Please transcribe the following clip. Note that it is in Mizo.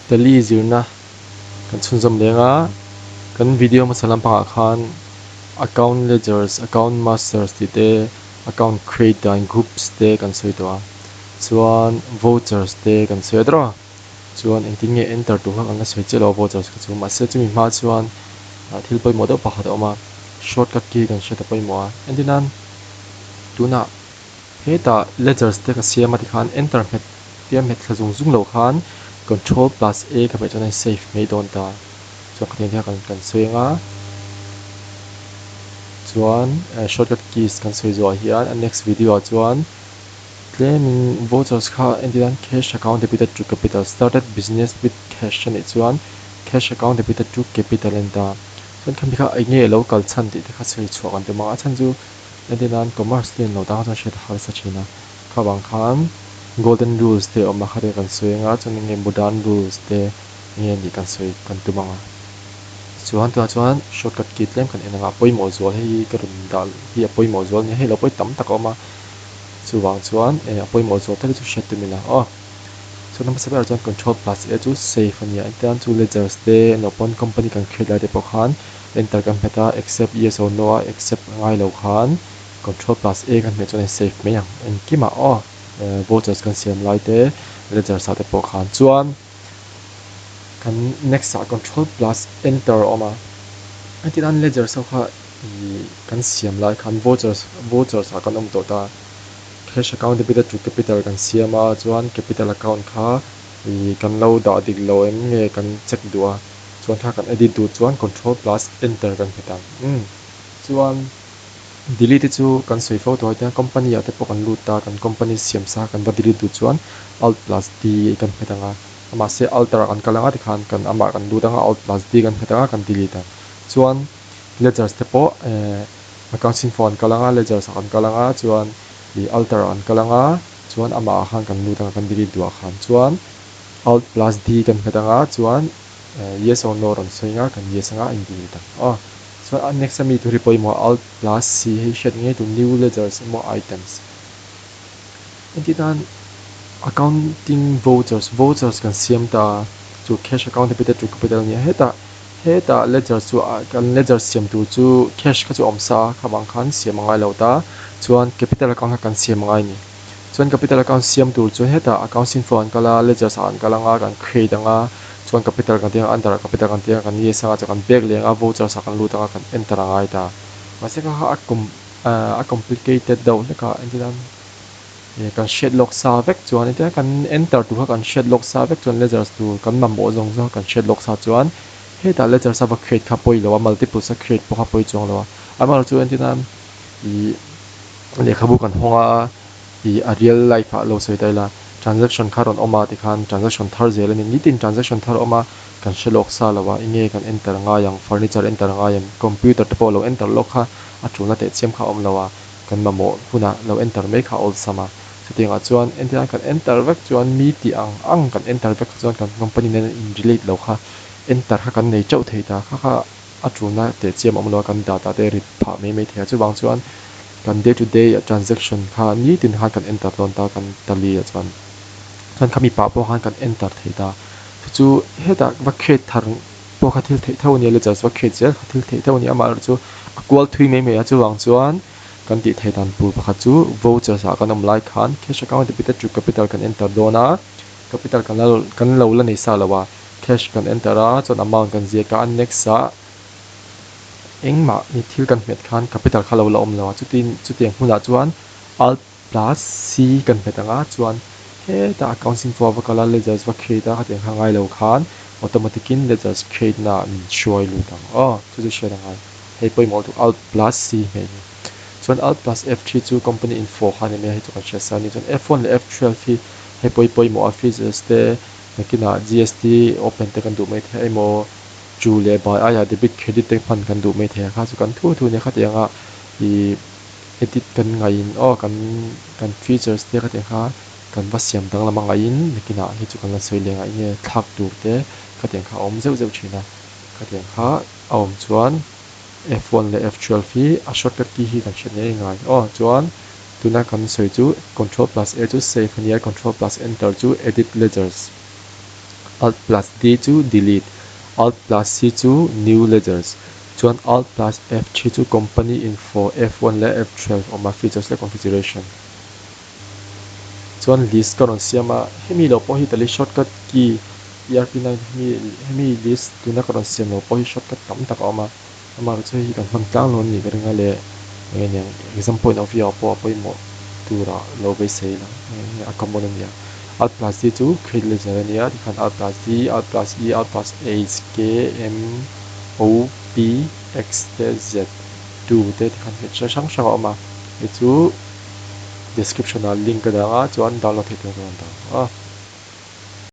Tally zirna kan chhunzawm leng a, kan video hmasa lampangah khan account ledgers, account masters tih te, account create dan groups te kan sawi tawh a, chuan vouchers te kan sawi a tawh a, chuan engtin nge enter tur kha kan la sawi chiah lo a vouchers kha chu, mahse chumi hma chuan thil pawimawh deuh pakhat a awm a, shortcut key kan hriat a pawimawh a, entir nan tunah hetah ledgers te ka siam a tikhan enter hmet tia hmet thla zung zung lo khan control plus A ka hmeh chuan a in save mai dawn ta chuan khatiang te kha kan sawi ang a chuan shortcut keys kan sawi zawh ah hian a next video ah chuan tlemin vouchers kha entir nan cash account debited to capital started business with cash a nih chuan cash account debited to capital a ni ta chuan khami kha eng nge lo kal chhan tih te kha sawi chhuah kan tum ang a chhan chu entir nan commerce te an lo tang chuan hriat a harsa thin a. Kha vang khan golden rules te a awm a, khatia kan sawi anga chuan enge modern rules te enge nih kan sawi kan tum ang a. Chuan tunah chuan shortcut key tlem kan en ang a, pawimawh zual hei hi ka rawn dah hi a pawimawh zual a ni a, hei lo pawh hi tam tak a awm a, chuvang chuan a pawimawh zual tak hi chu hriat tum ila aw. Chuan a hmasa berah chuan control plus a chu save a ni a, engtiang chu ledgers te emaw pawn company kan create lai te pawh khan enter kan hmet a, accept yes or no a accept ngai lo khan Control plus A kan hmeh chuan a save mai ang. Engkimah aw vouchers kan siam lai te ledgers ah te pawh khan chuan kan next ah control plus enter a awm a. Heti nan ledgers ho kha ih kan siam lai khan vouchers vouchers ah kan awm tawh ta. Cash account debited to capital kan siam a chuan capital account kha ih kan lo dah dik lo em nge kan check duh a chuan kha kan edit duh chuan control plus enter kan hmet ang. Umm chuan. Delete te chu kan sawi fo tawh a tiang company ah te pawh kan lut a kan company siam sa kan va delete duh chuan alt plus D kan hmet ang a mahse alter ah kan kal ang a tikhan kan amah kan lut ang a alt plus D kan hmet ang a kan delete ang chuan ledgers te pawh eh accounts info ah kan kal ang a ledgers ah kan kal ang a chuan ih alter ah kan kal ang a chuan amah ah khan kan lut ang a kan delete duh ah khan chuan alt plus D kan hmet ang a chuan yes or no rawn sawi ang a kan yes ang a a in delete ang aw. Chuan a next ami tur hi pawimawh alt plus c hei hriat ngei tur new ledgers emaw items. Engti tan accounting vouchers vouchers kan siam ta a chu cash account debited to capital ania hetah hetah ledger chu kan ledger siam tur chu cash kha chu a awm sa a kha vang khan siam a ngai lo ta chuan capital account kha kan siam a ngai a ni. Chuan capital account siam tur chuan hetah accounts info an kal a, ledgers ah an kal ang a, kan create ang a, chuan capital kan ti ang a, under ah capital kan ti ang a, kan yes ang a, chuan kan back leh ang a, vouchers ah kan lut ang a, kan enter a ngai ta. Mahse kha kha a com a complicated deuh hlek a, engtin an kan hriat lawk sa vek chuan engtin kan enter tur kha kan hriat lawk sa vek chuan ledgers tur kan mamawh zawng zawng kan hriat lawk sa chuan hetah ledgers a va create kha pawi lo a, multiples a create pawh kha pawi chuang lo a, amaherawhchu engtin an ih. Lehkhabu kan hawng a, ih a real life ah lo sawi ta ila transaction kha rawn awm a tikhan transaction thar zel a ni. Nitin transaction thar awm a, kan hre lawk sa lo a, enge kan enter ngai ang, furniture enter ngai em, computer te pawh lo enter lawk kha a tulna teh chiam kha a awm lo a, kan mamawh hunah lo enter mai kha a awlsam a. Chutiang ah chuan entirah kan enter vek chuan mi tih ang ang kan enter vek kha chuan kan company nen in relate lo kha enter kha kan nei teuh thei ta kha kha. A tulna teh chiam awm lo a, kan data te rit phah mai mai thei a, chuvang chuan kan day to day transaction kha nitin khan kan enter dawn ta kan tally ah chuan chuan khami pah pawh khan kan enter thei ta chu chu hetah va create thar pawh kha thil theih tho a nia ledgers va create zel kha thil theih tho a nia amaherawhchu chu a kual thui mai mai a chuvang chuan kan tih theih dan tur pakhat chu vouchers ah kan awm lai khan cash account debited to capital kan enter dawn a capital kan la kan lo la nei sa lo a. Cash kan enter a, chuan amount kan ziak a, next ah engmah ni thil kan hmet khan capital kha lo la awm lo a, chutin chutiang hmunah chuan alt plus c kan hmet ang a, chuan hetah accounts info a va kal a, ledgers va create a, khatiang kha ngai lo khan automatic in ledgers create na ah min hruai lut ang aw, chu chu hriat a ngai, hei pawimawh lutuk alt plus c hmeh hi, chuan alt plus f3 chu company info kha a ni mai a, hei chu kan hriat sa a ni, chuan f1 leh f12 hi hei pawh hi pawimawh a features te. Nakinah GST open te kan duh mai thei a emaw chu leh bai aiah debit credit te hman kan duh mai thei a kha chu kan thu thu nia khatiang a ih edit kan ngaihin aw kan kan features te khatiang kha kan va siam danglam a ngaihin nakinah hi chu kan la sawi leh ngaih nge thlak tur te khatiang kha a awm zeuh zeuh thin a khatiang kha a awm chuan F1 leh F12 hi a shortcut key hi kan hriat ngei ngai aw chuan tuna kan sawi chu control plus A chu save a nia control plus enter chu edit ledgers. Alt plus D chu delete, Alt plus C chu new ledgers, chuan Alt plus F3 chu company info F1 leh F12 awm a, features leh configuration. Chuan list ka rawn siam a, hemi lo pawh hi tali shortcut key ERP9 hemi hemi list tuna ka rawn siam lo pawh hi shortcut tam tak a awm a, amaherawhchu hei hi kan hman tlang lo a nih ka ring a leh eng nge niang exam point of view ah pawh a pawimawh turah lo beisei ila eng nge a common a nia. Alt plus D chu create ledger a nia tikhan Alt plus D, Alt plus E, Alt plus H, K, M, O, P, X te Z, 2 te tikhan hmeichhe hrang hrang a awm a, hei chu description ah link a dang a chuan download theih tur ka rawn dah ang a.